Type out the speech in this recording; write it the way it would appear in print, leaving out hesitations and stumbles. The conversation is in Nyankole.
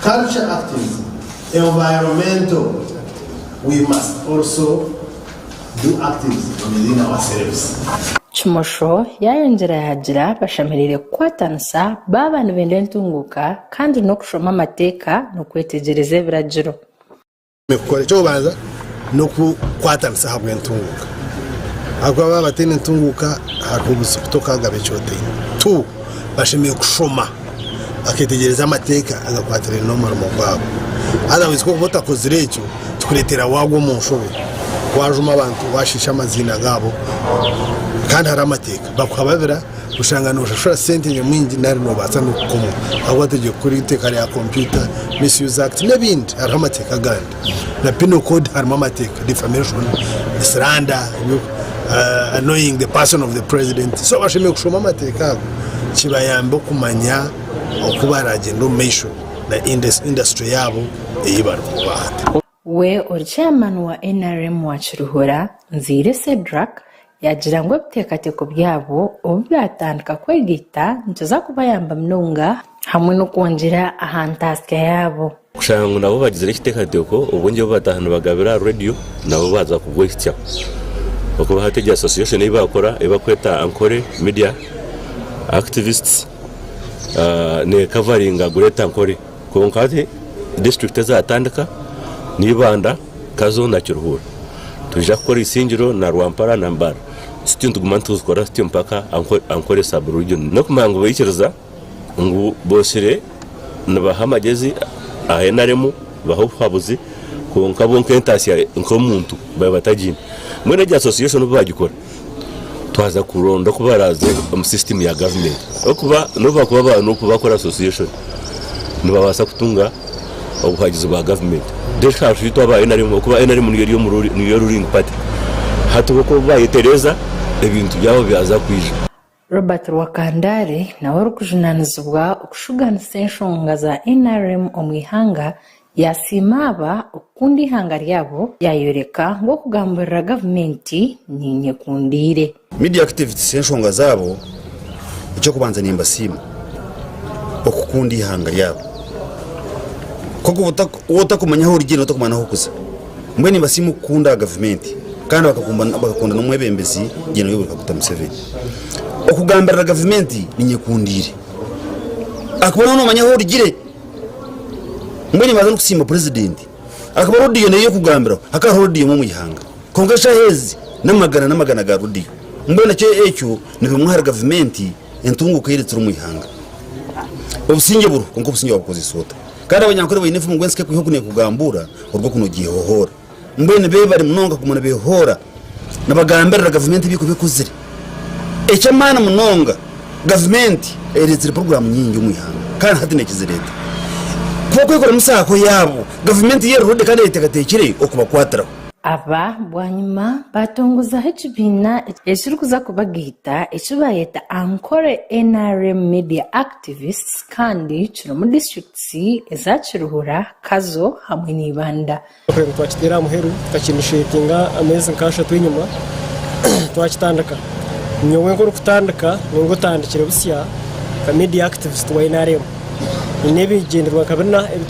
Culture activism, environmental, we must also do activism within ourselves. Kimosho yaayongyera yaagira bashemereire kukwatanisa baaba nibenda entunguuka kandi n'okushoma amateeka n'okwetegyereza ebiragiro. Kukora eky'okubanza n'okukwatanisa ahabw'entunguuka ahabw'okuba baaba bataine ntunguuka hariho obuzibu tokagaba eki otaine. Tu bashemereire kushoma baketegyereza amateeka agakwatiraine n'omurimo gwabo otherwise ku orikuba otakozire ekyo kikureetera waagwa omu nshobe waajuma abantu waashiisha amaziina gaabo kandi hariho amateeka bakuhababira Oshanga noshashura sente nyamwingi nari nobaasa nokukomwa ahabw'okuba tegyeko kukora eiteeka rya computer misuse act nebindi hariho amateeka agandi na penal code harimu amateeka defamation, slander, annoying the person of the president so bashemereire kushoma amateeka ago kibayambe okumanya oku baragyende omu maisho na industry yaabo eyi barikuba hati. We ori chairman wa nrm wa Kiruhura, Nzeire Cedric, yaagira ngu ebiteekateeko byabo obu byatandika kwegaita nikiza kubayamba munonga hamwe n'okwongyera aha ntaasya yaabo. Kushanga ngu nabo bagizire ekiteekateeko obwengye obu bataaha nibagabira aha rediyo nabo baaza kubwehitsya. Ahakuba hati egyo association ei baakora ei barikweta Ankole Media Activists neekavaringa Greater Ankole. Kwonka hati disiturikiti ezaatandika ni Ibanda, Kazo na Kiruhura. Nitwija kukora Isingiro na Rwampara na Mbarara. Tutyo nituguma nituzikora tutyo mpaka Ankole sub region. N'okumanya ngu baikiriza ngu Bosire nibaha amagyezi aha NRM, nibaha obuhabuzi kwonka bo nk'entaasya nk'omuntu baaba batagiine. Mbwenu egi association obu baagikora, twaza kuronda oku baraaze omu system ya gavumenti ahabw'okuba n'obu baakuba ba bakora association nibabaasa kutunga obuhagizi bwa gavumenti. Then hati itwe aba NRM ahabw'okuba NRM niyo eri omu niyo ruling party hati bo ku bayetereeza ebintu byabo byaza kwija. Robert Rwakandare nawe orikujunaanizibwa okushuganisa enshonga za NRM omu ihanga yaasiima aba okukunda eihanga ryabo yaayoreka ngu okugamburira gavumenti ninyekundiire. Media activists enshonga zaabo ekyokubanza nimbasiima okukunda eihanga ryabo kwonka waaba otakumanya ahu orikugyenda otakumanya n'ahokuza mbwenu nimbasiima okukunda gavumenti kandi bakakunda n'omwebembezi Gen Yoweri Kaguta Museveni. Okugambirira gavumenti ninyekundiire ahakuba noba nomanya ahu orugire mbwenu nimbaasa n'okusiima purezidenti ahakuba rediyo neyo ey'okugambiraho hakaba hariho rediyo emwe omu ihanga kwonka eshaaha ezi n'amagana n'amagana ga rediyo mbwenu ekyo ni bimwe ahari gavumenti entunguuka ei eretsire omu ihanga. Obusingye buriho kwonka obusingye wabukozesa ota? Kandi abanyankore baine enfumu ngu ensiko ekwiha oku neekugambuura oruga oku noogyehohoora. Mbwenu beebare munonga kuguma nibeehoora nibagambirira gavumenti ebi erikuba ekozire. Eky'amaani munonga, gavumenti ereetsire puroguraamu nyingi omu ihanga kandi hati neekizireeta. Ku barikwekoramu saako yaabo, gavumenti yo eri ready kandi eyeteekateekire okubakwatiraho. Aba bwanyima baatongozaho ekibiina ekirikuza kubagaita eki baayeta Ankole NRM Media Activists kandi kirimu disiturikiti eza Kiruhura, Kazo hamwe na Ibanda. Ngu twakiteera aha muheru tukakiinishetinga ameezi nk'ashatu enyima twakitandika. Nyowe nk'orikutandika ninga otandikire busya nka media activist wa NRM, nyine ebigyendererwa nka bina ebi.